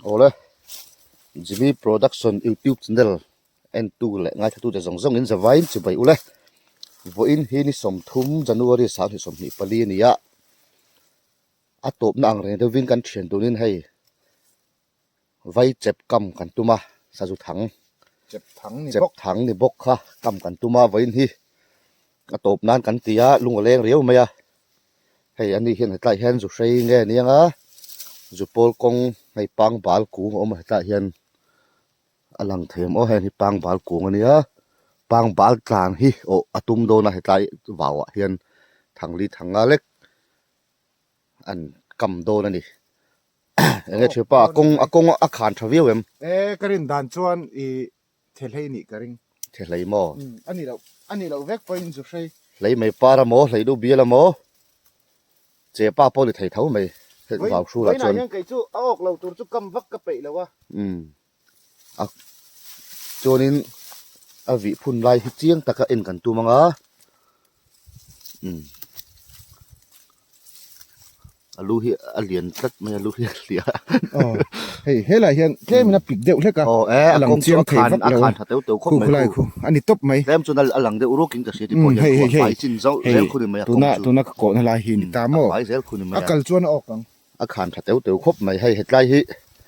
Awle Jimmy Production YouTube channel entu leh ngaithlatute zawng zawngin zavaiin chibai ule. Vawiin hi ni 30 January 2024 a ni a, a tawpna ang reng deuhvin kan thian tunin hei Vai chep kam kan tum a, sazu thang Chep thang ni chep bawk. thang ni bawk kha kam kan tum a, vawiin hi a tawp nan kan ti a, lung a leng riau mai a. Hei ani hian hetlai hian zu hrei nge aniang a, zu pawl kawng hei pangbal kung a awm a hetlai hian a lang thei awm aw heng hi pangbal kung a nia, pangbal tlan hi awh a tum dawn a hetlai vauah hian thangli thang nga lek an kam dawn a ni. Enge thipa a kawng a kawng a khan tha viau em? E ka rin dan chuan i thehlei nih ka ring. Thehlei maw? Um a nih loh a nih loh vek pawhin zu hrei. Hlei mai par a maw hlei duh bial a maw chepa pawh ni thei tho mai hei vau hrulah chuan. Vawiinah hian kei chu a awk lo tur chu kam vak ka peih lo a. Um a chuanin a vih phun lai hi chiang taka en kan tum ang a umm a lu hi a lian tlat mai a lu hi a hliah aw hei helai hian tlem in a pik deuh hlek a aw e a a lang kawng chu chiang a thei khan vak a lo khan tha teuh teuh khawp khu mai khulai khu khu a ni tawp mai tlem chuan a lang deuh rukin ka hria tih pawh umm hian hei khu hei a hei fai chin zauh hei zel khu ni mai a kawng tuna chu tuna ka kawhna lai hi a ni umm ta a maw fai zel khu ni mai a a kal chuan a awk ang. A khan tha teuh teuh khawp mai hei hetlai hi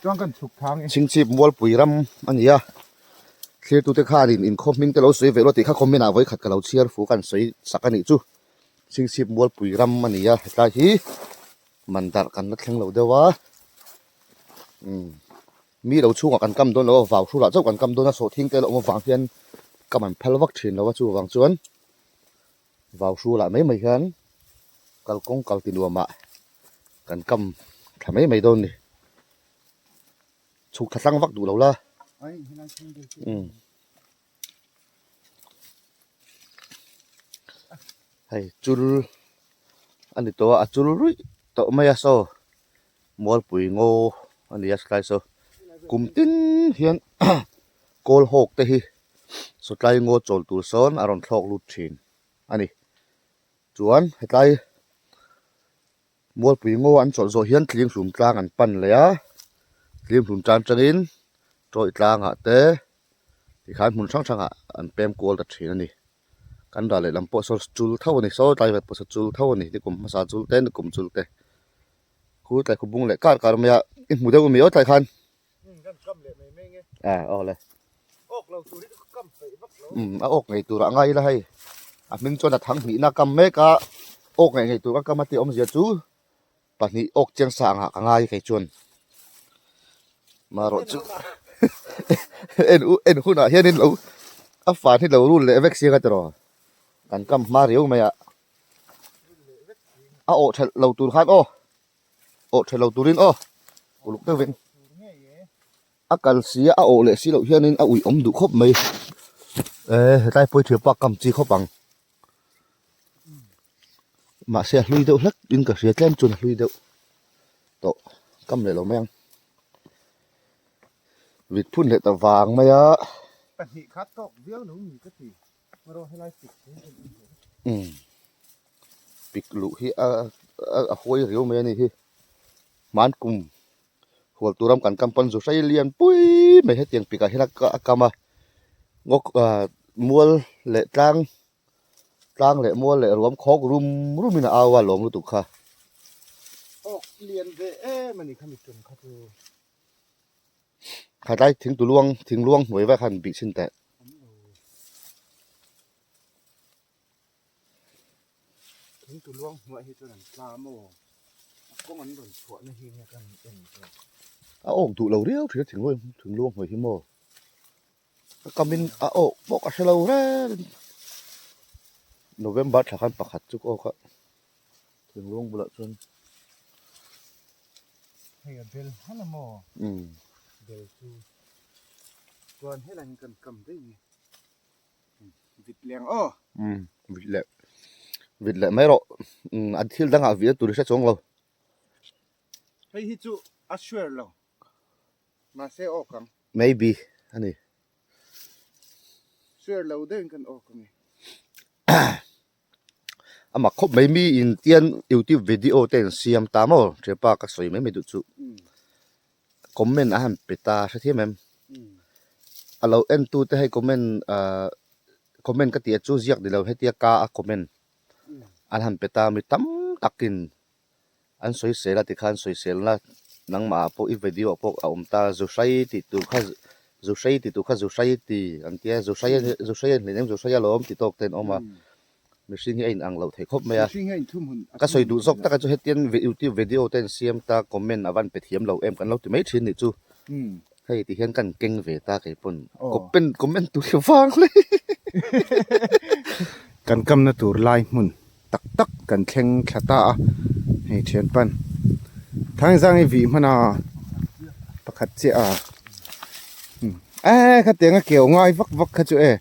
Chuan kan chhuk thang e. Chhingchhip Mualpui ram a ni a, thlirtute khanin inkhawm hming te lo sawi ve rawh tih kha comment ah vawikhat ka lo chhiar fu kan sawi sak a nih chu. Chhingchhip Mualpui ram a ni a, hetlai hi mandar kan la thleng lo deuh a, umm mi lo chhungah kan kam dawn lo a, vau hrulah chauh kan kam dawn a, sawhthing te la awm avang hian kam an phal vak thin lo a, chuvang chuan Vau hrulah mai mai hian kalkawng kal ti nuamah kan kam thla mai mai dawn ni. Chhuk thla tlang vak duh lo la. Umm. Hei chul a ni tawh a, a chul ruih tawh mai a saw Mualpui ngaw a ni a sawtlai saw kum tin hian kawl hawk te hi sawtlai ngaw chawl tur sawn a rawn thlawk lut thin a ni. Chuan hetlai Mualpui ngaw an chawlh zawh hian tling hlum tlang an pan leh a, tling hlum tlang atangin tawih tlangah te tikhan hmun hrang hrangah an pem kual ta thin a ni. Kan dah lehlam pawh saw chul tho a ni, saw tlai vel pawh saw chul tho a ni, nikum hmasa chul te nikum chul te. Khu tlai khu bung leh kar kar mai a, i hmu deuh ami aw tlai khan. A aw le. Um a awk ngei tur ah ngai ila hei. A hming chuan a thang hnihna kam mek a, awk ngei ngei tur a kam a tih awmzia chu pahnih awk chiang sa angah ka ngai kei chuan. Marawh chu en u en hunah hianin lo a fan hi lo rul leh vek siang a tiraw. Kan kam hma riau mai a. A awh thelh lo tur khan aw awh thelh lo turin aw uluk deuhin a kal si a a awh leh si loh hianin a uih awm duh khawp mai e hetlai pawi thiam pawh a kam chi khawp ang mahse a hlui deuh hlek in ka hria tlem chuan a hlui deuh tawh kam leh lo mai ang vit phun leh ta vang mai a. Pahnih kha tawk viau lo ni ka ti. Umm pik luh hi a a huai riau mai a ni hi hman kum hual tur ram kan kam pawn zu hrei lian pui mai hetiang pik ah hian a kam a ngawk ah mual leh tlang tlang leh mual leh ruam khawk rum rum in a au a lawm lutuk kha. Awk lian ve em a ni kha mi tum kha chu. Khatlai thing tu luang thing luang hnuai vek khan bih chhin teh. Thing tu luang hnuai hi chuan an tla maw? A kawng an rawn chhuah na hi nge kan en zawk. A awk duh lo riau thin a thing luang thing luang hnuai hi maw? Ka kamin a awk bawk a hre lo reng. November thla khan pakhat chu ka awk a thing luang bulah chuan. Hei a bel hman a maw? Umm. Bel chu chuan helai hi kan kam daih nge. Vit leng aw. Umm vit leh vit leh mai rawh. Umm a thil dangah vih a tur i hre chuang lo. Hei hi chu a sure lo. Mahse awk ang. Maybe a ni. Sure lo deuhin kan awk ang e. A mak khawp mai mi in tian youtube video te an siam ta maw thianpa ka sawi mai mai duh chu. Comment a han pe ta hrethiam em? A lo en tu te hei comment ah comment ka tih ah chu ziak ni lo hetia ka a comment an han pe ta mi tam takin an sawisel a tikhan sawiselna nangmah ah pawh i video ah pawh a awm ta zuhrai tih tur kha zuhrai tih tur kha zuhrai ti an tia zuhrai zuhrai a hleinem zuhrai alawm ti tawk te an awm a. Mihring hi a inang loh theih khawp mai a, ka sawi duh zawk taka chu hetiang youtube video te an siam ta comment a van pe thiam lo em kan lo ti mai thin nih chu hei ti hian kan keng ve ta kei pawn comment comment tur hi vang hle. Kan kamna tur lai hmun tak tak kan thleng thla ta a hei thianpan Thangzang i vih hman a pakhat chiah a e khatiang a keu ngai vak vak kha chu e.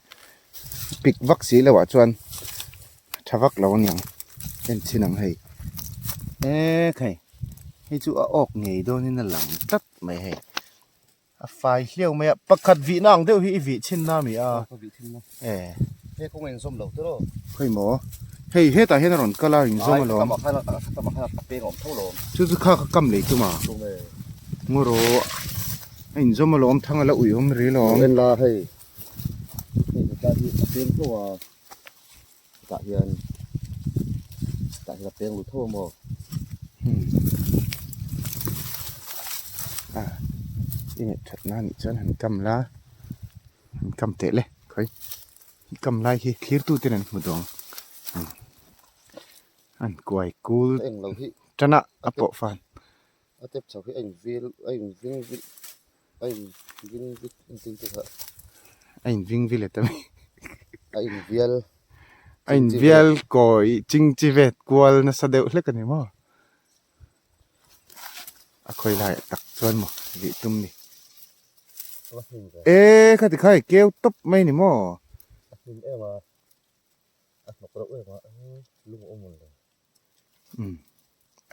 Pik vak si loh ah chuan tha vak lo aniang en chhin ang hei eek hei hei chu a awk ngei dawnin a lang tlat mai hei a fai hliau mai a pakhat vihna ang deuh hi i vih chhin na ami a e he kawng a inzawm lo te rawh khawi maw hei hetah hian a rawn kal a inzawm alawm chu chu kha ka kam lei tum a ngaw rawh a inzawm alawm thang a la uihawm rih alawm en la hei. Hei hetlai hi a peng tho a tah hian tah hian a peng lut tho a maw. A i ngaih that na nih chuan han kam la han kam teh le khawi i kam lai hi thlir tu ten an hmu duh ang an kuai kul tan a a pawh fan. A tep chho hi a in vil a in ving vil a in ving vit engtin te kha a in ving vilet a mi a in vial a in vial kawi ching chi vet kual nasa deuh hlek a ni maw a khawi lai tak chuan maw vih tum ni e khati khai keu tawp mai ni maw a hlim em a a hnawk reuh em a lung a awm lo.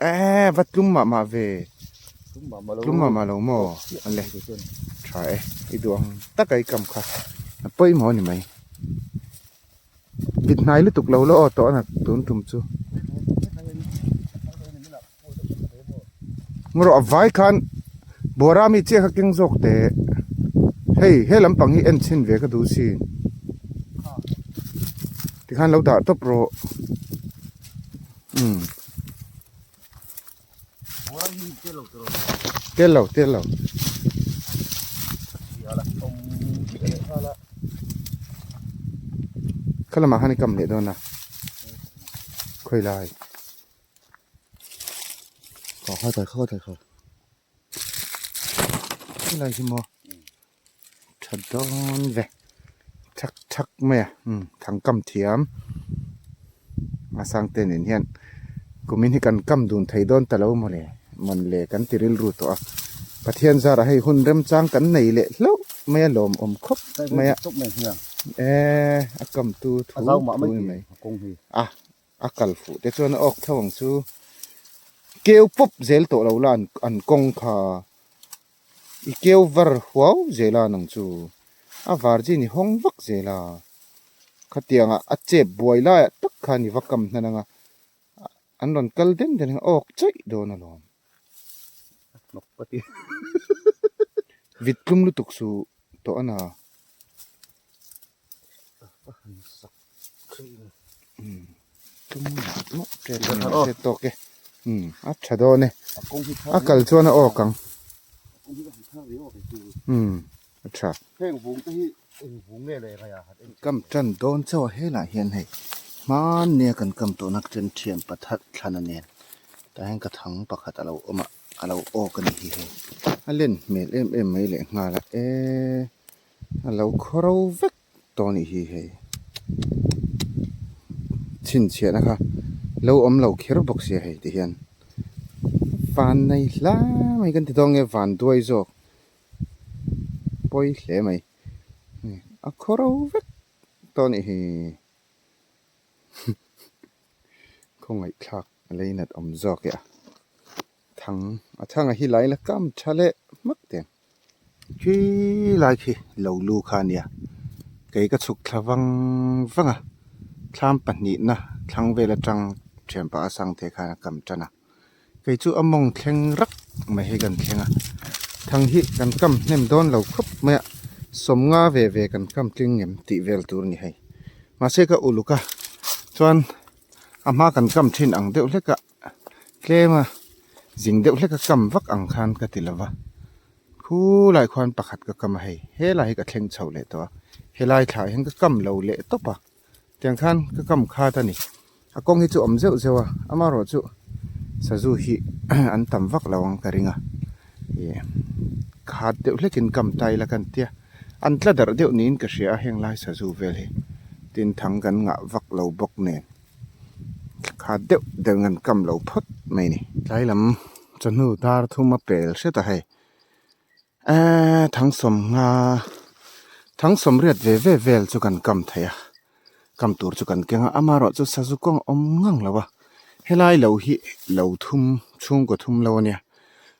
Eee va tlum mah mah ve tlum mah mah lo maw ale tha e i duh ang taka i kam kha a pawimawh a ni mai vit hnai lutuk lo la aw tawh a na tun tum chu ngaw a vai khan buara mi chiah kha keng zawk teh hei he lampang hi en chhin ve ka duh sin. Tikhan lo dah tawp rawh. Umm. Tel lo tel lo. Kha lamah khan i kam leh dawn a. Khawi lai. Kha kha kha kha kha. Helai hi maw tha dawn ve thak thak mai a umm thang kam thiam a sang te nen hian kumin hi kan kam dun thei dawn ta lo maw le mawn le kan ti rilru tawh a Pathian zarah hei hun remchang kan nei leh hlauh mai a lawmawm khawp mai a eee a kam tu thu thu ni mai a. A kal fuh te chuan a awk tho ang chu keu pawp zel tawh lo la an kawng kha i keu var huau zel a nang chu a var chin i hawng vak zel a khatianga a chep buai laiah tak khan i va kam hnan anga an rawn kal den den a awk chaih dawn alawm vit tlum lutuk suh tawh a na. Tawk e a tha dawn e a kal chuan a awk ang a tha kam tan dawn chauh a helaiah hian hei hmannia kan kam tawhna chen thian pathat thlana nen tah hian ka thang pakhat a lo awm a a lo awk a ni hi hei a len hmel em em mai leh nghal a eee. A lo khawro vek tawh a nih hi hei chhinchhiahna kha lo awm lo kher bawk sia hei ti hian van nei hla mai kan ti dawn nge van duai zawk pawi hle mai a khawro vek tawh a nih hi khawngaihthlak a leinat awm zawk e a thang a thang a hi lai la kam tha leh hmak teng. Khi lai khi lo lu kha a nia kei ka chhuk thla vang vang a thlam pahnihna thlang vel atang thianpa a sang te khan a kam tan a kei chu a mawng thleng rak mai hi kan thleng a. Thang hi kan kam hnem dawn lo khawp mai a, sawmnga ve ve kan kam tling ngem tih vel tur a ni hei. Mahse ka uluk a, chuan a hma kan kam thin ang deuh hlek a, tlem a zing deuh hlek a kam vak ang khan ka ti lova. Khulai khuan pakhat ka kam a hei, helai hi ka thleng chho leh tawh a, helai thla ah hian ka kam lo leh tawp a. Tiang khan ka kam khat a ni. A kawng hi chu awm zeuh zeuh a, amaherawh chu sazu hi an tam vak lo ang ka ring a. Ih khat deuh hlekin kam ta ila kan tia, an tla darh deuh niin ka hria a heng lai sazu vel hi. Tin thang kan ngah vak lo bawk nen khat deuh deuhin an kam lo phawt mai a ni. Tlai lam chawhnu dar thum a pel hret a hei. Eee Thangsawmnga Thangsawmriat ve ve vel chu kan kam thei a kam tur chu kan keng a amaherawh chu sazu kawng a awm ngang lo a helai lo hi lo thum chhungkaw thum lo a nia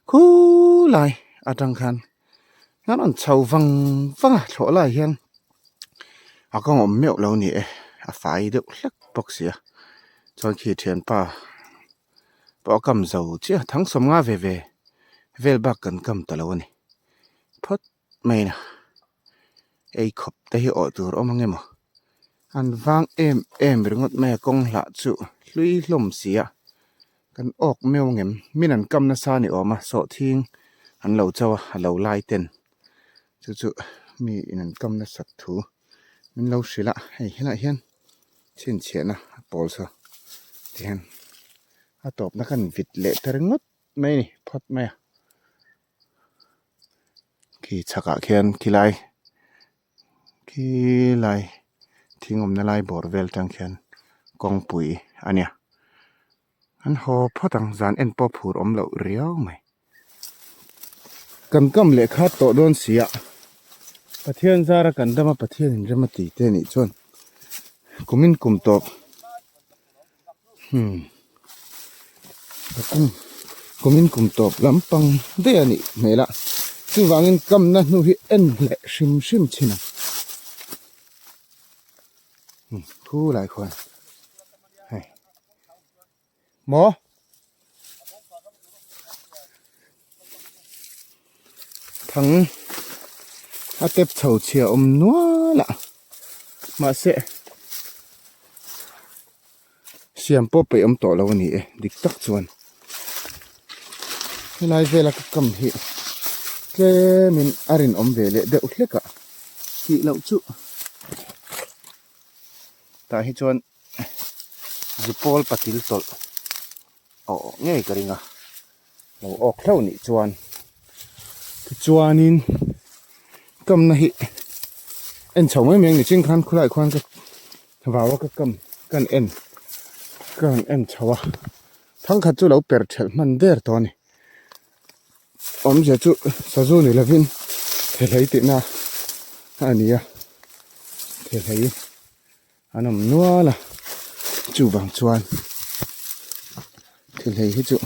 khulai atang khan an rawn chho vang vang a thlawh lai hian a kawng awm meuh lo ni e a fai deuh hlek bawk si a chuan khi thianpa. Pawh a kam zo chiah a, Thangsawmnga ve ve vel bak kan kam ta lo a ni. Phawt mai na ei khawp te hi awh tur awm ang emaw? An vang em em ringawt mai a kawng hlah chu hlui hlawm si a, kan awk meuh ang em? Min an kam nasa a ni awm a, sawhthing an lo cho a, a lo lai ten chu chu mi in an kam nasat thu min lo hrilh a, hei helaiah hian. Chhinchhiahna a pawl saw tihian a tawpna khan vit leh ta ringawt mai a ni phawt mai a khi chhakah khian khilai khilai thing awmna lai bawr vel atang khian kawngpui a nia an haw phawt ang zan en pawh phur awm loh riau mai. Kan kam leh khat tawh dawn si a, Pathian zara kan dam a Pathian in rem a ti te nih chuan kumin kum tawp hmm kum kumin kum tawp lampang daih a nih hmel a chuvangin kamna hnu hi en leh hrim hrim thin ang hmm thu lai khuan hei. Maw? Thang a tep chho chhia awm nual a mahse siam pawh peih awm tawh lo a ni e dik tak chuan helai vela ka kam hi tlemin a rinawm ve leh deuh hlek a tih loh chu tah hi chuan. Zupawl patil tawlh awh ngei ka ring a lo awk hlauh nih chuan tichuanin kamna hi en chho mai mai ang ni chin khan khawlai khuan ka vau a ka kam kan en ka han en chho a thangkhat chu lo per thelh hman der tawh a ni awmzia chu sazu ni lovin thehlei tihna a ni a thehlei. An awm nual a, chuvang chuan thil hei hi chu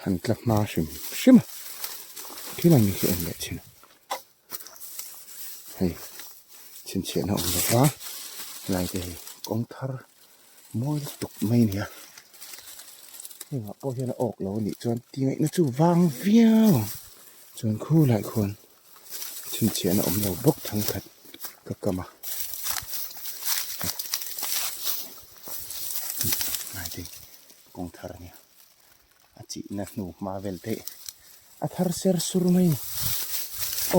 han tla hma hrim hrim a, thil ang hi en leh thin a, hei chhinchhiahna awm lo va helai te hi kawng thar mawi lutuk mai a ni a, hengah pawh hian a awk lo a nih chuan tingaihna chu vang viau ang chuan khulai khuan. Chhinchhiahna awm lo bawk thangkhat ka kam a ngaite kawng thar a nia a chihna hnu hma vel te a thar ser sur mai a ni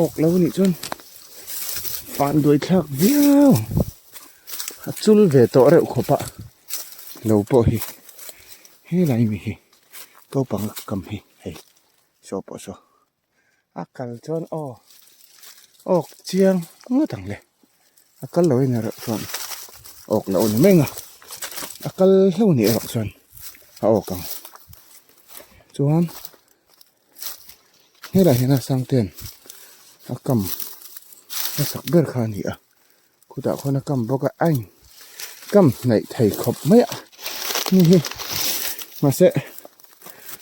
awk lo a nih chuan van duai thlak viau a chul ve tawh reuh khawp a lo pawh hi helai mi hi naupang ka kam hi hei saw pawh saw. A kal chuan aw awk chiang ngawt ang le a kal lo in erawh chuan awk loh a ni mai ang a a kal hlauh anih erawh chuan a awk ang chuan helaiah hian a sangten a kam hmasak ber kha a ni a khutah khuan a kam bawk a a in kam hnaih thei khawp mai a ni hi mahse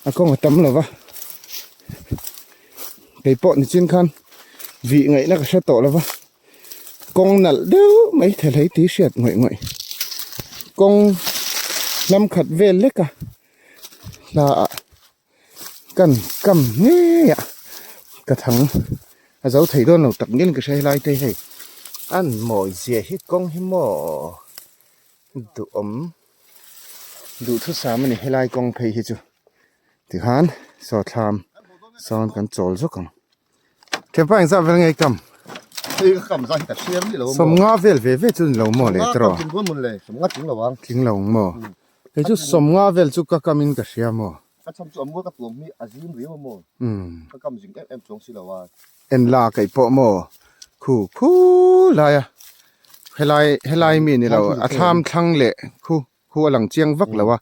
a kawng a tam lo va kei pawh nichin khan vih ngaihna ka hre tawh lo va kawng nalh deuh mai thei hlei tih hriat ngawih ngawih kawng lam khat vel lek a hla ah. Kan kam ngei a ka thang a zo thei dawn lo tak ngial in ka hria helai te hei an mawi zia hi kawng hi maw duhawm duhthusam a ni helai kawng phei hi chu tikhan saw thlam sawn kan chawl zawk ang. Thianpa engzah vel nge i kam? Hei ka kam zah hi ka hriam ni lo maw? Sawmnga vel ve ve chu ni lo maw le tiraw? Sawmnga kam tling dawn maw le? Sawmnga tling lo ang. Tling lo ang maw? Kei chu sawmnga vel chu ka kam in ka hria maw? Ka chhan chu a mual ka tuam hi a zim riau a maw? Ka kam zing em em chuang si lo a. En la kaih pawh maw? Khu khu lai a helai helai mi ni lo a thlam thlang leh khu Khu a lang chiang vak lo a,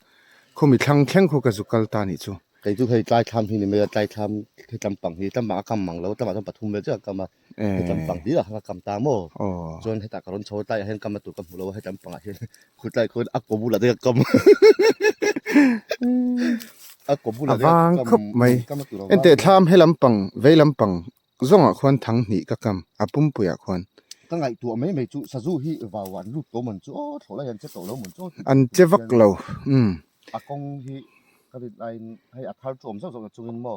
khumi thlang thleng khu ka zu kal ta nih chu. Kei chu hei tlai thlam hi ni mai a, tlai thlam he tlampang hi tlamah a kam mang lo, tlamah chuan pathum vel chiah a kam a, he tlampang hlir ah khan a kam ta maw? Chuan hetah ka rawn chho a, tlaiah hian kam a tur ka hmu lo a, he tlampang ah hian khu tlai khuan a kaw bulah te ka kam a kaw bulah te ka kam kam a tur a vang. Enteh thlam he lampang vei lampang Zawngah khuan thang hnih ka kam, a pumpuiah khuan. Ka ngaihtuah mai mai chu sazu hi vau an lut tawh man chu aw thlawh lai an che tawh lo man chu aw An che vak lo, umm. A kawng hi ka rin laiin hei a thar chu awm zauh zauh na chungin maw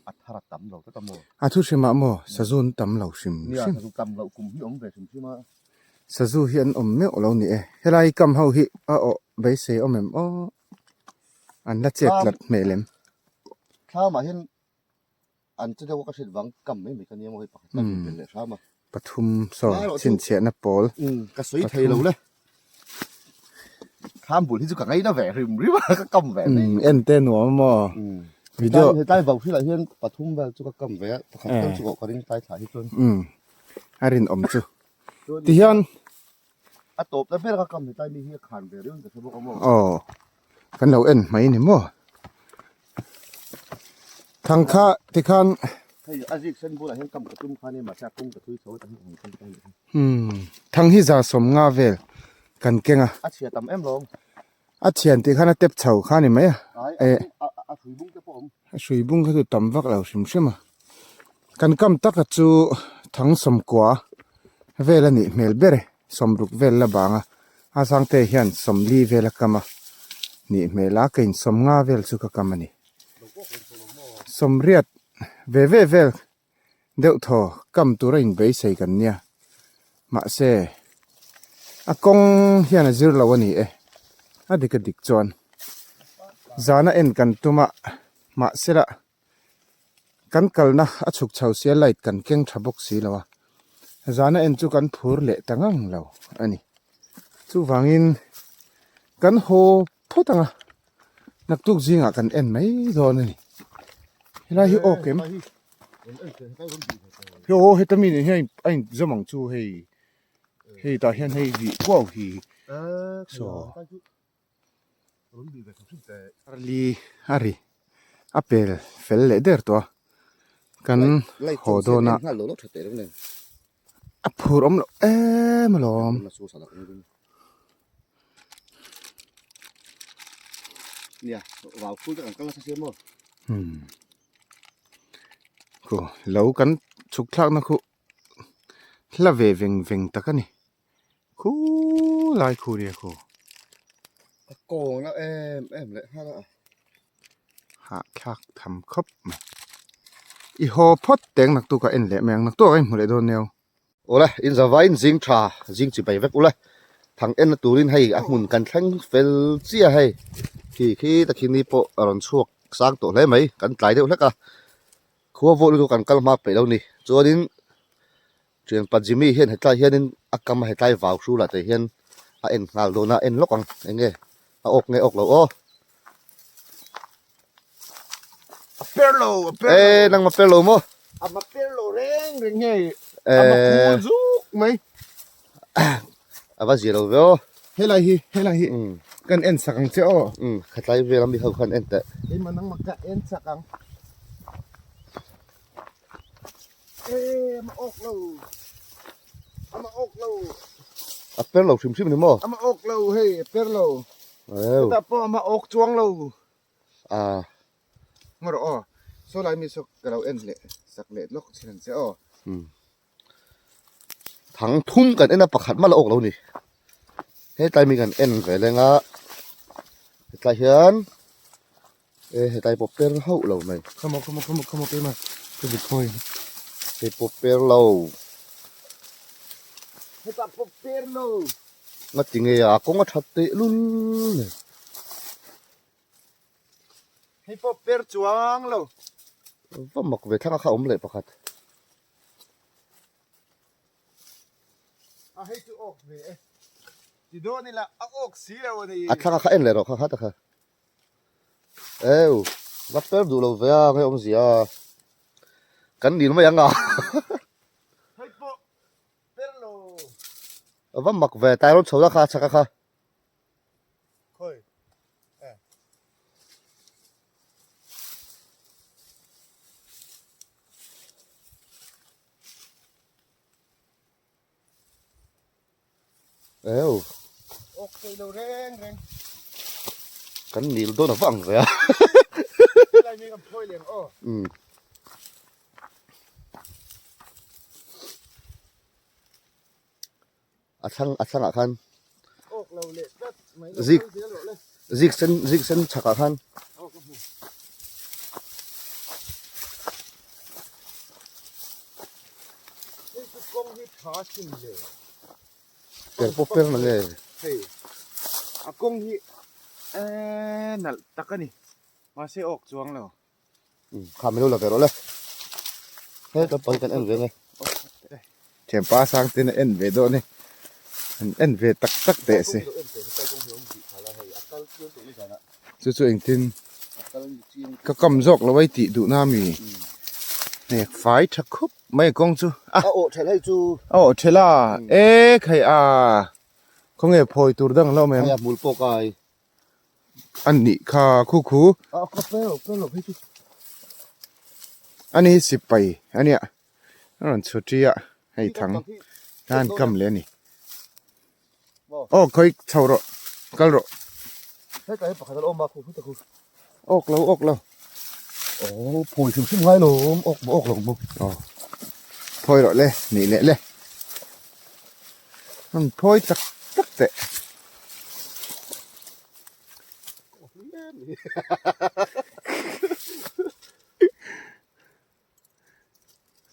a thar a tam lo tlat a maw. A thu hrimah maw sazu an tam lo hrim hrim. Nia sazu tam loh kum hi awm ve hrim hrim a. Sazu hi an awm meuh lo ni e. Helai kam ho hi a awh beisei awm em aw. An la chet tlat hmel em. Thlamah hian An che deuh a ka hriat vang kam mai mai ka nia maw hei pakhat ka rin leh hram a. Pathum saw chhinchhiahna pawl. Ka sawi thei lo le. Thlam bul hi chu ka ngaina ve hrim hrim a ka kam ve mai. En te nuam a maw. Video hetlai vau hrilah hian pathum vel chu ka kam ve a pakhat vel chu ka ring tlai thlah hi chuan. A rinawm chu. Tihian A tawp ta ber a ka kam hetlai mi hi a khan ve riau in ka hre bawk a maw. Aw kan lo en mai ni maw. Thang kha tikhan Hei a zik sen bulah hian kam ka tum khan i mahse a kawng ka thui chho a ta hi ang kam ta ni. Umm thang hi za sawm nga vel kan keng a. A chhia tam em lawm. A thian tih khan a tep chho kha ni mai a. Ai a hrui bung te pawh awm. A hrui bung kha chu tam vak lo hrim hrim a. Kan kam taka chu thang sawmkua vel a nih hmel ber e, sawmruk vel la bang a, a zangte hian sawmli vel a kam a nih hmel a, ka insawm nga vel chu ka kam a ni. Sawmriat ve ve vel deuh thaw kam tura inbeisei kan nia, mahse a kawng hian a zir lo a ni e, a dik a dik chuan zana en kan tum a, mahse lah. Kan kalna a chhuk chho sia light kan keng tha bawk si lo a, zana en chu kan phur leh ta ngang lo a ni. Chuvangin kan haw phawt ang a, naktuk zingah kan en mai dawn a ni. Helai hi awk em? Hei aw heta mi nen hian a inzawm ang chu hei, hei tah hian hei vih kuau hi saw. Arli a ri a pel fel leh der tawh a kan haw dawn a a phur awm loh em alawm. Khu lo kan chhuk thlakna khu hla ve veng veng tak a ni. Khu lai khu nia khu. A kawng na em em leh nghal a. Hah thlak tham khawp mai. I haw phawt teng naktuk a en leh mai ang naktuk a inhmu leh dawn neu. Awle in zavain zing tha zing chi bai vek ule thang en na turin hei a hmun kan thleng fel chiah hei khi khi takhin ni pawh a rawn chhuak sang tawh hle mai kan tlai deuh hlek a khua vawt lutuk kan kal hma peih lo ni chuanin Thianpa Jimmy hian hetlai hianin a kam a hetlai vau hrulah te hian a en nghal dawn a, en lawk ang eng nge a awk nge awk lo aw. A per lo, a per lo. E nang ma per lo maw? A ma per lo reng reng hei. A ma kul zuk mai. A va zia lo ve aw. Helai hi, helai hi. Kan en sak ang che aw. Khatlai vel ami ho khan en teh. Keimah nangmah ka en sak ang. A per lo hrim hrim ni maw? A ma awk lo hei a per lo. Hetah pawh a ma awk chuang lo. Ah. Ngaw rawh aw. Saw lai mi saw ka lo en leh sak leh lawk chin ang che aw. Thang thum kan en a pakhat mah la awk lo ni. Hetlai mi kan en ve leng a. Hetlai hian. E hetlai pawh per hauh lo mai. Khamaw khamaw khamaw khamaw keimah ka zuk khawi. Hei pawh per lo. Hetah pawh per lo. Ngati nge a kawng a that teh lul nei. Hei pawh per chuang lo. Va mak ve thlang a kha awm leh pakhat. A hei chu awk ve e. Ti dawn ila a awk si lo a ni. A thlang a kha en leh rawh kha kha ta kha. Eu, va per duh lo ve a nge awmzia. Kan nil mai ang a. Hei pawh per lo. Va mak ve tai rawn chho la kha a chhak a kha. Khawi e. Eu. Ok thei lo reng reng. Kan nil dawn a vang ve a. Lai mi kan phawi leng aw. Um. A thlang a thlangah khan Awk lo leh tlat mai lo Zik kal zel rawh le. zik sen zik sen chhakah khan Aw ka hmu. Hei chu kawng hi tha thin le. Per pawh per na nge. Hei a kawng hi eee nalh tak a ni mahse awk chuang lo. Kha min lo la ve rawh le. He kan pang kan en ve nge. Thianpa sang ten a en ve dawn e. An en ve tak tak teh se. Chu chu engtin ka kam zawk lo ai tih duh na mi. Hei fai tha khup mai a kawng chu. A awh thelh hei chu. A awh thelh a. E khai a. Khawnge phawi tur dang lo mai. Hei a hmul pawh kai. A nih kha khu khu. A ka pe lo pe lo phei chu. A ni sipai a nia a rawn chhu ṭi a hei thang khan kam leh a ni. Aw khawi chho rawh kal rawh. Hetah hian pakhat a lo awm a khu khu ta khu. Awk lo awk lo. Aw phawi hrim hrim ngai lo awk maw awk lo maw. Aw phawi rawh le nih leh le. An phawi tak tak teh.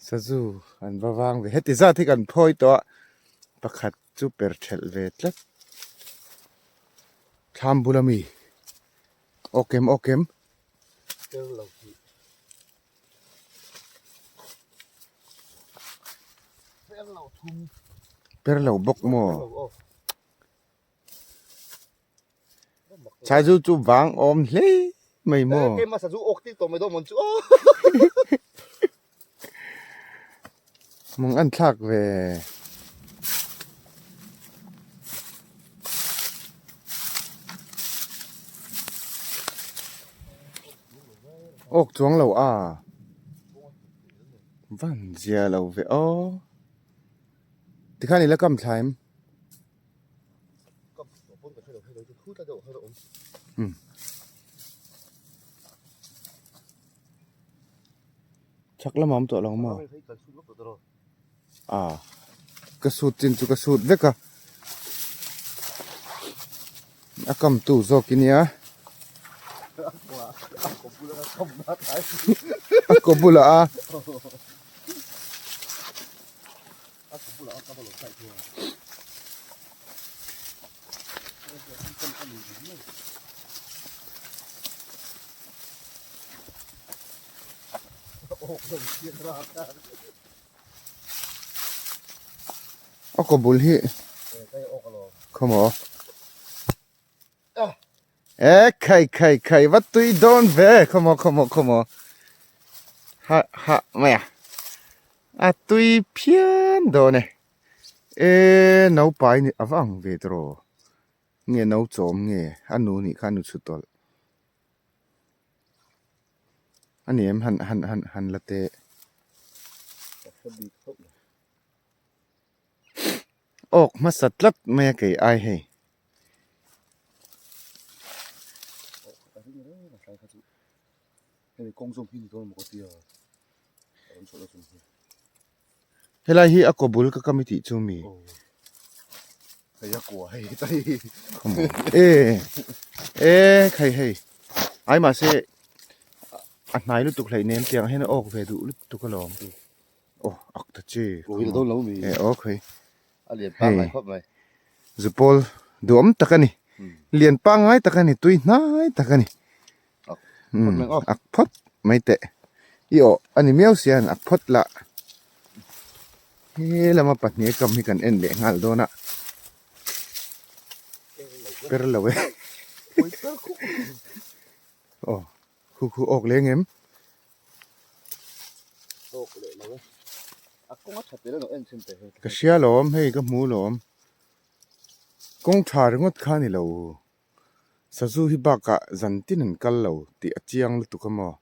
Sazu an va vang ve heti zat hi kan phawi tawh a pakhat chu per thelh ve tlat thlam bula mi awk em awk em. Per lo bawk maw? Sazu chu vang awm hle mai maw? Keimah sazu awk tir tawh mai dawn mawn chu aw. Mawng an thlak ve. Awk chuang lo a. Van zia lo ve aw. Tikhan i la kam thla em? Chak lamah awm tawh lo maw? Ah ka sut chin chu ka sut vek a a kam tu zawk i nia a kaw bulah a. A kaw bul hi khawmaw e khai khai khai va tui dawn ve khawmaw khawmaw khawmaw ha ha mai a a tui phian dawn e e naupai a va ang ve tawh nge nau chawm nge a nu nih kha a nu chhut tawlh. A ni em han han han han la teh. Awk hmasa tlat mai a kei ai hei. Helai hi a kaw bul ka kam i tih chu mi. Hei a kua hei ta hi. E e khai hei. Ai mahse. A hnai lutuk hleinem tiang ah hian a awk ve duh lutuk alawm. Aw ak ta chi. Kawih dawn lo mi. E aw khawi. A lian pangngai khawp mai. Zupawl duhawm tak a ni. Lian pangngai tak a ni tui hnai tak a ni. Ak phawt mai aw. Ak phawt mai teh. I awh a ni miau sia ak phawt lah. He lama pahnih a kam hi kan en leh nghal dawn a. Per lo e. Aw khu khu awk leng em? Awk leh lo e. A kawng a tha tel emaw en chhin teh hei. Ka hria lawm hei ka hmu lawm. Kawng tha ringawt kha a ni lo. Sazu hi bakah zan tin an kal lo tih a chiang lutuk a maw?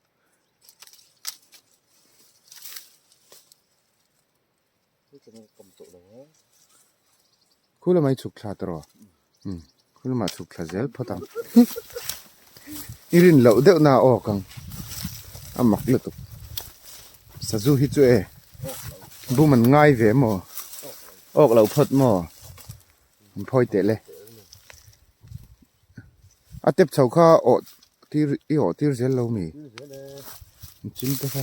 Khu lamah i chhuk thla ta rawh. Umm khu lamah chhuk thla zel phawt ang. I rin loh deuh na aw kang a mak lutuk. Sazu hi chu e bum an ngai ve maw? Awk lo phawt maw? An phawi teh le. A tep chho kha awh tir i awh tir zel lo mi? An chim te kha.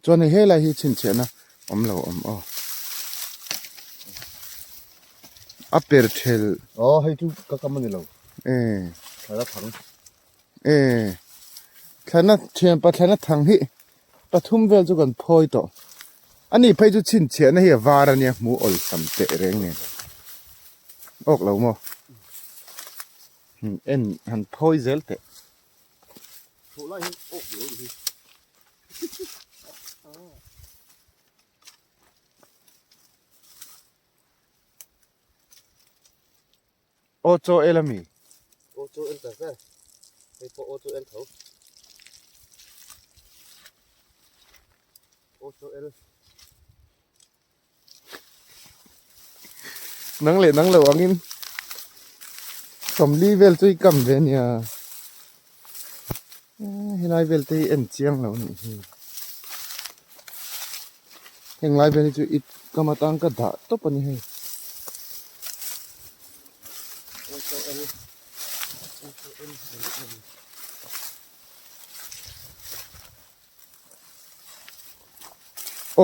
Chuan hei helai hi chhinchhiahna awm lo awm aw. A per thel. Aw hei chu ka kam a ni lo. E. Thlana thang. E. Thlana thianpa thlana thang hi pathum vel chu kan phawi tawh. Ani phei chu chhinchhiahna hi a var a nia hmu awlsam teh reng nen. Awk lo maw? En han phawi zel teh. Aw chaw el ami? Aw chaw el tak e. Hei pawh aw chaw el tho. Aw chaw el. Nang leh nang lo angin sawmli vel chu i kam ve ania helai vel te hi en chiang lo anih hi heng lai vel hi chu i kam atang ka dah tawp ani hei.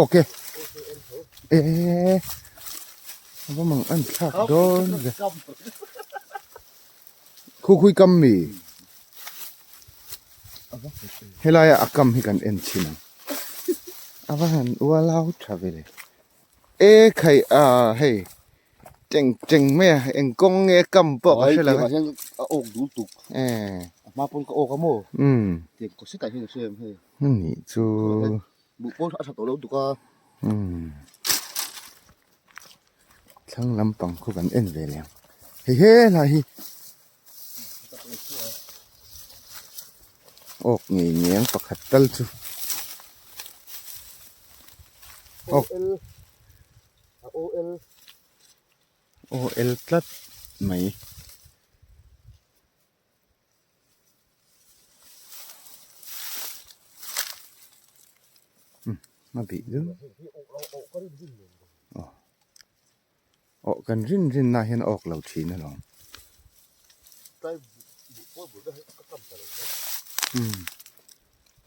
Ok eh va mang an thlak dawn ve khu khui kam mi helai a kam hi kan en thin ang a va han ualau tha ve le e khai a hei Cheng cheng mai a eng kawng nge kam pawh ka hre lo a a awk dul tuk eh a hma pawn ka awk a maw umm tiang kawt setah hian ka hria em hei ani chu buh pawn a tha tawh lo tuk a umm thlang lampang khu kan en ve leh ang hei helai hi awk ngei ngei ang pakhat tal chu awk. A OL. OL tlat mai. Umm a bih deuh. Aw aw kan rin rin na hian a awk lo thin alawm. Umm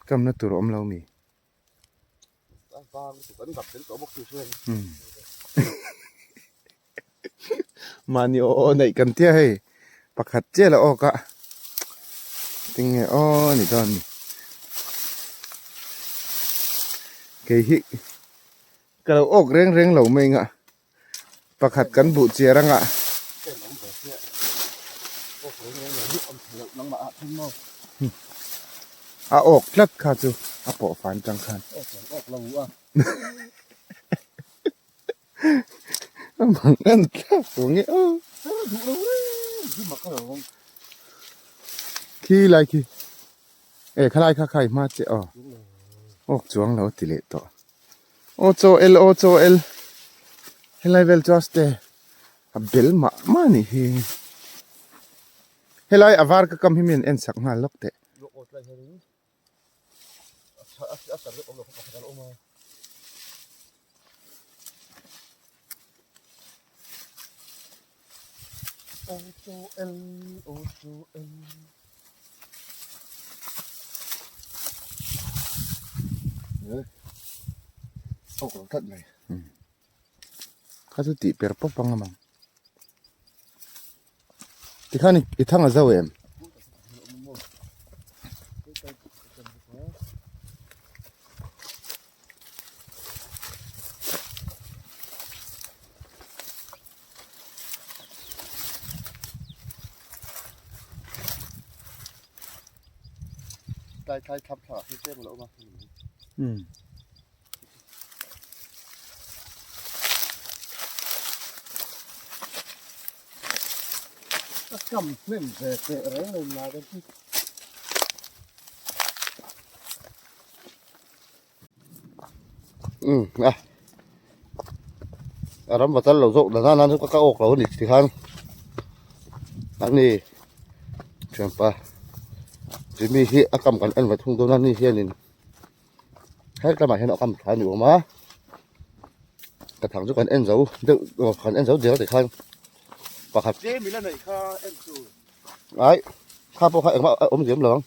kamna tur a awm lo mi. Mahni aw aw neih kan tia hei pakhat chiah la awk a tinge aw ni dawn ni kei hi ka lo awk reng reng lo mai anga pakhat kan buh chiar anga. A awk tlat kha chu a pawh fan tang khan. A mang en thlak tur nge aw. Khi lai khi e khalai kha khai hma che aw. Awk chuang lo ti leh tawh. Aw chaw el aw chaw el helai vel chu aste a bel mah mah a nih hi helai a var ka kam hi mi an en sak nghal lawk teh. Awk lo tlat mai. Kha chu tih per pawp ang amang. Tikhan i thang a zo em? Tlai thlai thlap thla hi tlem a lo awm a. Um. Ka kam hnem ve teh reng lo na te hi. Um a a ram va tal lo zawk dan nan chu ka awk lo a ni tikhan an ni thianpa Jimmy hi a kam kan en ve thung dawn a ni hianin. He lamah hian a kam tha a ni awm a ka thang chu kan en zo deuh aw kan en zo der tikhan pakhat Tlem ila neih kha en chu. Ai kha pawh kha engmah a awm zem lo ang.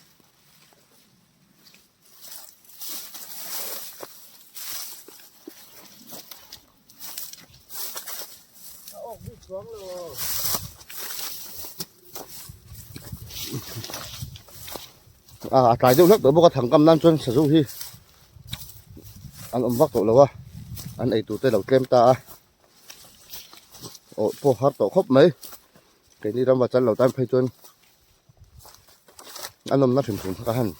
A awk bik chuang lo. A a tlai deuh hlek tawh bawk a thangkam nan chuan sazu hi an awm vak tawh lo a an ei tur te lo tlem ta a aw pawh har tawh khawp mai keini ram va chal lo tan phei chuan an awmna hrim hrim kha ka han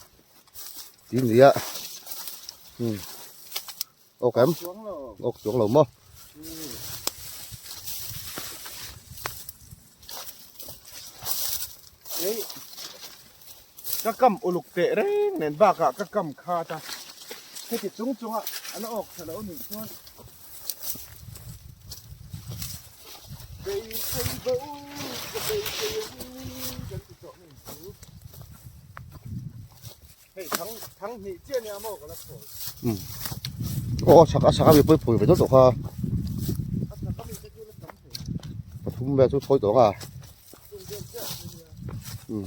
ti nia umm awk em awk chuang lo maw. Ei ka kam uluk teh reng nen bakah ka kam khat a heti chung chunga an awk tha lo nih chuan beisei bo ka beisei ang kan ti tawh mai chu hei thang thang hnih chiah nia maw ka la thawi um aw a chhak a chhak a mi pawh phawi ve deuh tawh kha a chhak a mi te chu la tam thei pathum vel chu thawi tawh ang a chung vel chiah chu nia um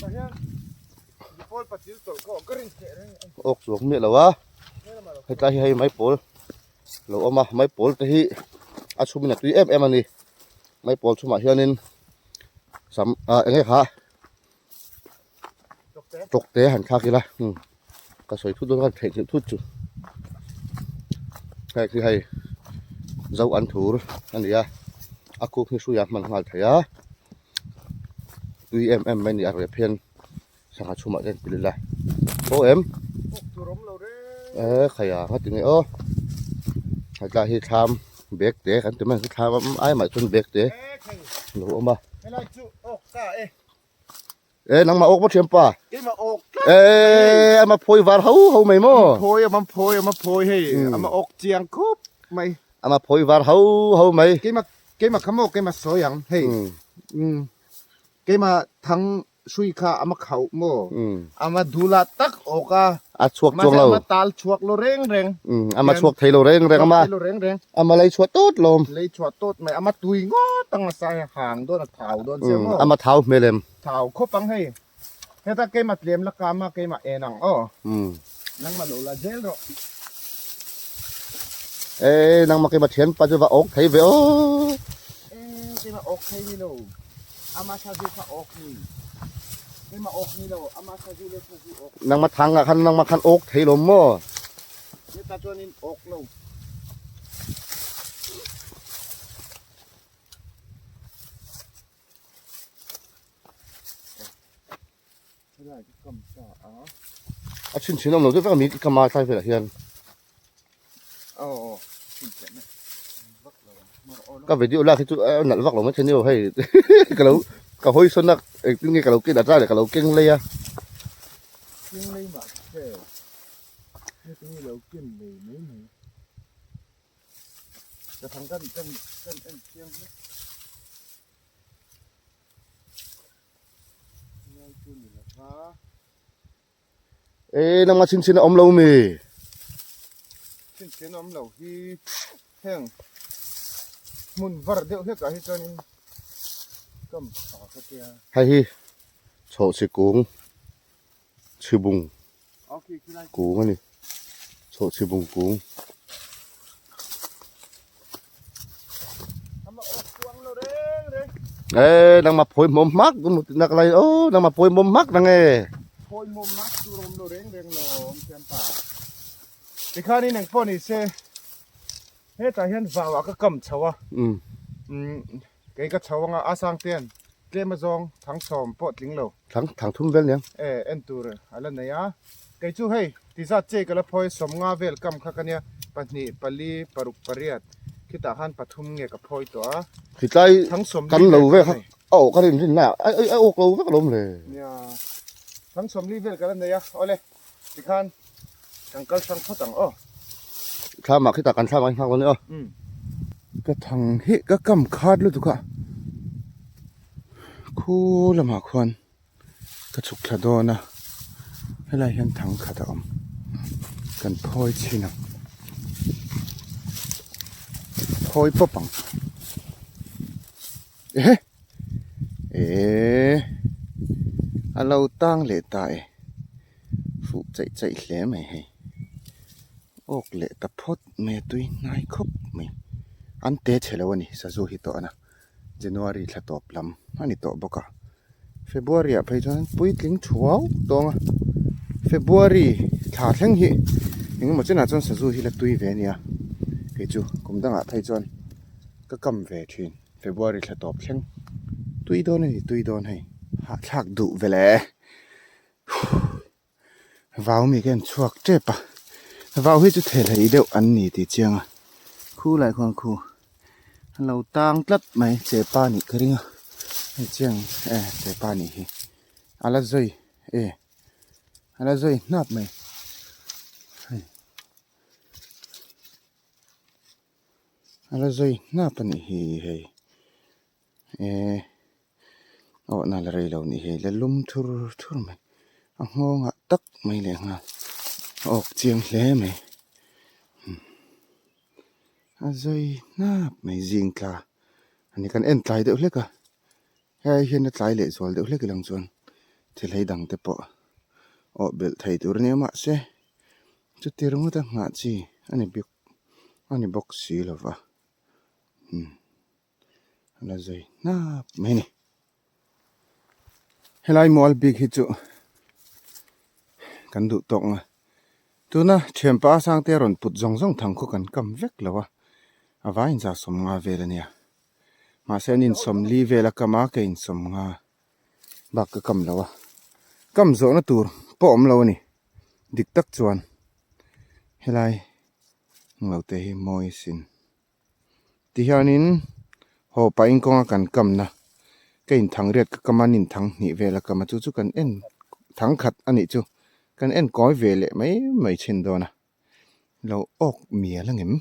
tah hian Pawl patil tawlh kha ka rin teh reng a ni. Awk chuang miah lo a, hetlai hi hei maipawl lo awm a, maipawl te hi a chhum in a tui em em a ni, maipawl chhumah hianin sam ah eng nge kha tawkte han thlak ila umm ka sawi thut dawn khan theihnghilh thut chu hei khi hei zo an thur a ni a, a kuk hi hruiah a hman nghal thei a. Tui em em mai a ni a rep hian sangha chhumah te an pilh ila aw em e khaia nga ti nge aw hetlai hi thlam bag te kan ti mai ang chu thlam ai mah chuan bag te lo awm a e nangmah awk maw thianpa e ama phawi var ho ho mai maw ama phawi var ho ho mai. Keimah kha maw keimah sawi ang hei keimah thang hrui kha ama khauh maw ama dula tak awk a a chhuak chuang lo ama tal chhuak lo reng reng ama chhuak thei lo reng reng ama lo reng reng ama lei chhuah tawt lawm lei chhuah tawt mai ama tui ngawt ang a sai hang dawn a thau dawn sia maw ama thau hmel em thau khawp ang hei heta keimah tlem la kam a keimah en ang aw nangmah lo la zel rawh. E nangmah keimah thianpa chu va awk thei ve aw. E keimah awk thei ni lo ama sazu kha awk ni keimah awk ni lo ama sazu le sazu awk. Nangmah thang ah khan nangmah khan awk thei lo maw. Heta chuanin awk lo. A chhin chhin awm lo deuh vek a mi ka ma tlai velah hian ka video lak hi chu a nalh vak lo mai thei ni aw hei ka lo ka hawi sawn a engtin nge ka lo ken a tlai leh ka lo keng lei a. E nangmah chin chin a awm lo mi? Chin chin awm lo hi heng hmun var deuh hlek ah hi chuanin kam tha ka tia. Hei hi chhawhchhi kung chhibung. Kung a ni. Chhawhchhi bung kung. Ê nangmah phawi hmawm hmak nak lai aw nangmah phawi hmawm hmak nang e. Phawi hmawm hmak tur awm lo reng reng lo awm thiam pa. Tikhanin eng pawh ni se hetah hian vau ah ka kam chho a. Kei ka chho anga a sang ten tlem azawng thang sawm pawh tling lo. Thang thang thum vel nia. E en tur a la nei a. Kei chu hei tizat che ka la phawi sawmnga vel kam kha ka nia pahnih pali paruk pariat khitah khan pathum nge ka phawi tawh a. Khitlai kan lo vel kha a awh ka rin rin na a a awk lo vek alawm le. Nia thang sawmli vel ka la nei a awle tikhan Kan kal hrang phawt ang aw. Thlamah khitah kan thlamah hi nghak lo nia aw. Ka thang hi ka kam khat lutuk a, khu lamah khuan ka chhuk thla dawn a, helai hian thang khat a awm, kan phawi chhin ang, phawi pawp ang, ehe eee a lo tang leh ta e. Fuh chaih chaih hle mai hei. Awk leh ta phawt mai a tui hnai khawp mai. An te chhe lo a ni sazu hi tawh a na. January thla tawp lam a ni tawh bawk a. February ah phei chuan puitling thuau tawng a. February thla thleng hi engemaw chenah chuan sazu hi la tui ve a nia. Kei chu kum dangah phei chuan ka kam ve thin February thla tawp thleng tui dawn a ni tui dawn hei. Hahthlak duh ve le. Vau mi ka en chhuak tep a vau hi chu thehhlei deuh an ni tih chiang a khu lai khuan khu a lo tang tlat mai chepa nih ka ring a hei chiang e chepa nih hi a la zui e a la zui hnap mai hei a la zui hnap a nih hi hei. Ehh awh na la rei lo nih hi la lum thur thur mai a nghawng ah tak mai leh nghal a awk chiang hle mai a zai hnap mai zing tla a ni kan en tlai deuh hlek a hei hian a tlai leh zual deuh hlek ilang chuan thil hei dang te pawh awh belh thei tur a nia mahse chuti ringawt a nghah chi a ni bik a ni bawk si lova umm. A la zai hnap mai a ni. Helai mual bik hi chu kan duh tawk nga. Tuna thianpa Sangte rawn put zawng zawng thang khaw kan kam vek lo a, a vaiin za sawmnga vel a nia. Mahse an insawmli vel a kam a, ka insawmnga bak ka kam lo a. Kam zawhna tur pawh awm lo a ni. Dik tak chuan helai englo te hi mawi sin. Tihianin haw pahin kawnga kan kamna ka inthang riat ka kam a an inthang hnih vel a kam a chu chu kan en thang khat a nih chu kan en kawi ve leh mai mai thin dawn a lo awk mial a ngem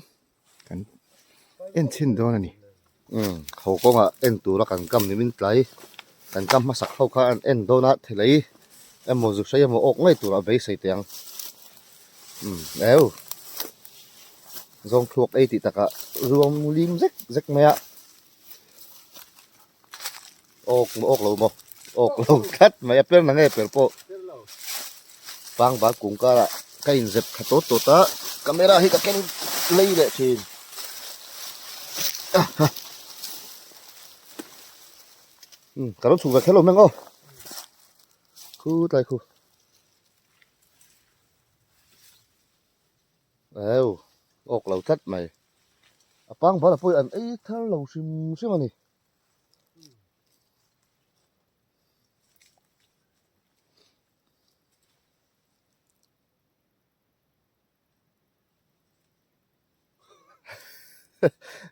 kan en chhin dawn a ni. Umm haw kawngah en tura kan kam ni min tlai kan kam hmasak ho kha an en dawn a thilei emaw zu hrei emaw awk ngei turah beisei teh ang umm eu. Zawng thluak ei tih takah ruang lim zek zek mai a, awk maw awk lo maw awk lo tlat mai a per na nge per pawh pangbal kung karah ka inzep thla tawt tawt a camera hi ka keng lei leh thin umm ka lo chhuk ve kher lo mai ang aw khu tlai khu. Heu, awk lo tlat mai. A pangbal a pawh hi an ei thar lo hrim hrim a ni.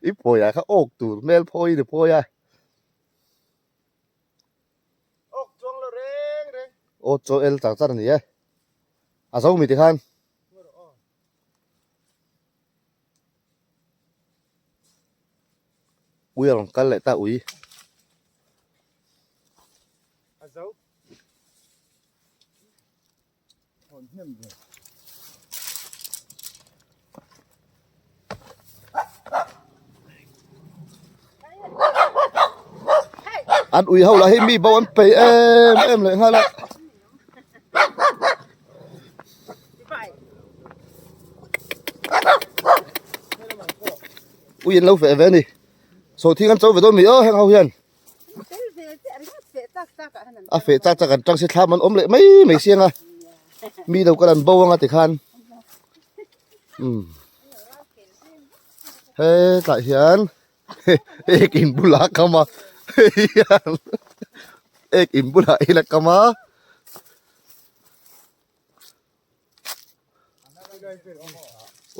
I phawi ah kha awk tur hmel phawi ni phawi a. Awk chuang lo reng reng. Aw chaw el char char a ni e. A zo mi tikhan. Ui a rawn kal leh ta ui. A zo. Hawn hnem ve. An ui ho lah hi mi bo an pei em em leh nghal a. Ui an lo feh ve a ni. Sawhthing an cho ve dawn mi aw heng ho hian. A feh chak chak an tang si thlam an awm leh mai mai siang a. Mi lo kal an bo anga tikhan. Umm. Hetah hian ek in bulah a kam a ek in bulah hian a kam a.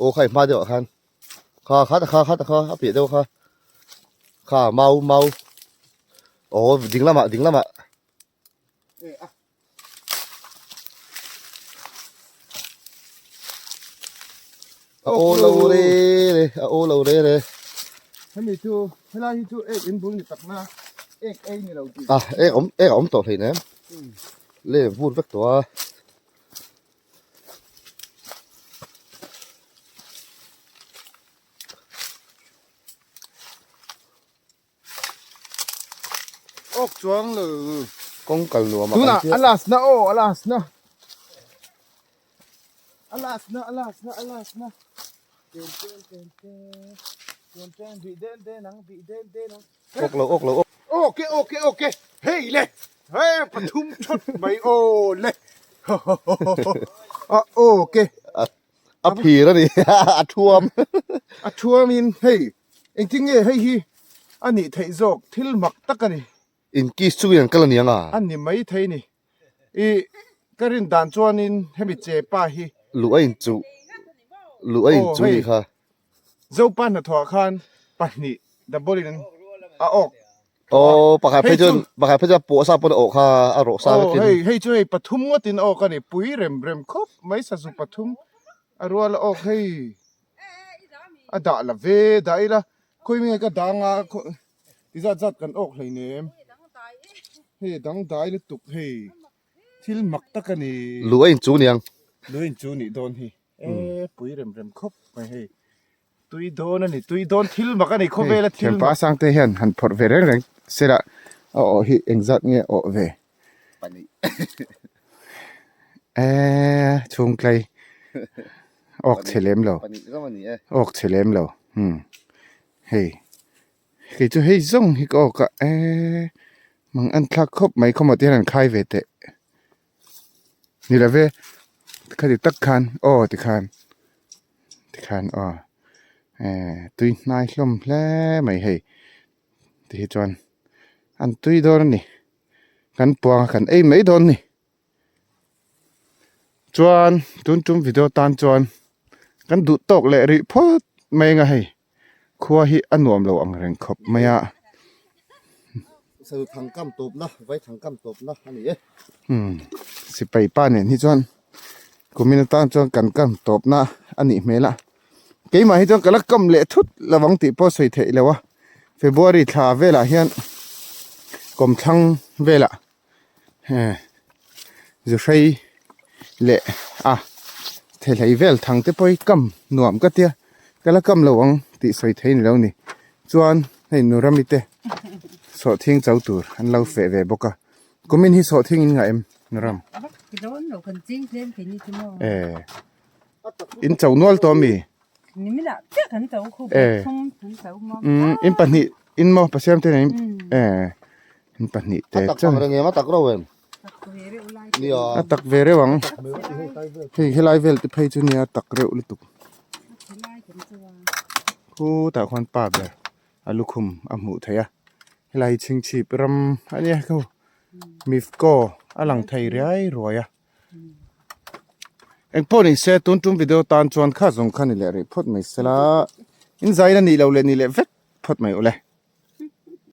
Aw kha i hma deuh ah khan kha kha ta kha kha ta kha a piah deuh kha kha mau mau aw ding lamah ding lamah. A aw lo re re a aw lo re re. Hemi chu helai hi chu ek in bul ni tak na ek ei ni lo tih. A ek awm ek a awm tawh hleinem. Le vur vek tawh a. Awk chuang lo. Kawng kal nuam a kan chiah. Tunah a last na aw a last na. A last na a last na a last na. Ten ten ten ten. Ten ten bih den den ang bih den den ang. Awk lo awk lo awk. Okay okay okay hei le hei pathum thawt mai aw le a okay. A phir a ni a thuam. A thuamin hei engtin nge hei hi a nih theih zawk thil mak tak a ni. In kiss chungin an kal a ni ang a. A ni mai thei ni. I ka rin dan chuanin hemi che pa hi. Luh a inchuh luh a inchuh ni kha. Zopa hnathawh ah khan pahnih double in a awk. Aw pakhat phei chuan pakhat phei chuan pawh sa pawn a awh kha a rawh sa vekin. Aw hei hei chu hei pathum ngawtin a awk a ni pui rem rem khawp mai sazu pathum a rual a awk hei a dah la ve dah ila khawi nge ka dang a ti zat zat kan awk hleinem hei a dangdai lutuk hei thil mak tak a ni. Luh a inchu niang. Luh a inchu nih dawn hi. E pui rem rem khawp mai hei tui dawn a ni tui dawn thil mak a ni khawvela thil mak. Thianpa Sangte hian han phawrh ve reng reng sela a awh hi engzat nge awh ve pahnih e chhungtlai awk chhe lem lo pahnih zawng a ni e awk chhe lem lo umm hei kei chu hei zawng hi ka awk a e mang an thlak khawp mai khawmawt hian an khai ve teh. Ni lo ve khati tak khan aw tikhan tikhan aw eh tui hnai hlawm hle mai hei ti hi chuan an tui dawn a ni kan puang a kan ei mai dawn a ni chuan tun tum video tan chuan kan duh tawk leh rih phawt mai ang a hei. Khua hi a nuam lo ang reng khawp mai a. Sazu thangkam tawpna, vai thangkam tawpna a ni e. Umm sipai pa nen hi chuan kumin atan chuan kan kam tawpna a nih hmel a. Keimah hi chuan ka la kam leh thut lo ang tih pawh sawi theih lo a. February thla velah hian kawmthlang velah eh zuhrei leh a thehlei vel thang te pawh hi kam nuam ka tia ka la kam lo ang tih sawi thei ni lo ni chuan hei nu rami te sawhthing cho tur an lo feh ve bawk a kumin hi sawhthing in ngah em nu ram eh in cho nual tawh ami eh umm in pahnih in maw pasiam te nen eh. In pahnih te chuan a tak reng em a tak reuh em nia a tak ve reuh ang hei helai vel te phei chu nia a tak reuh lutuk khutah khuan pa ber a lukhum a hmuh theih a helai hi chhingchhip ram a nia khu mifco a lang thei riai ruai a engpawh ni se tun tum video tan chuan kha zawng kha ni leh rih phawt mai sela in zai na nih loh leh ni leh vek phawt mai ule.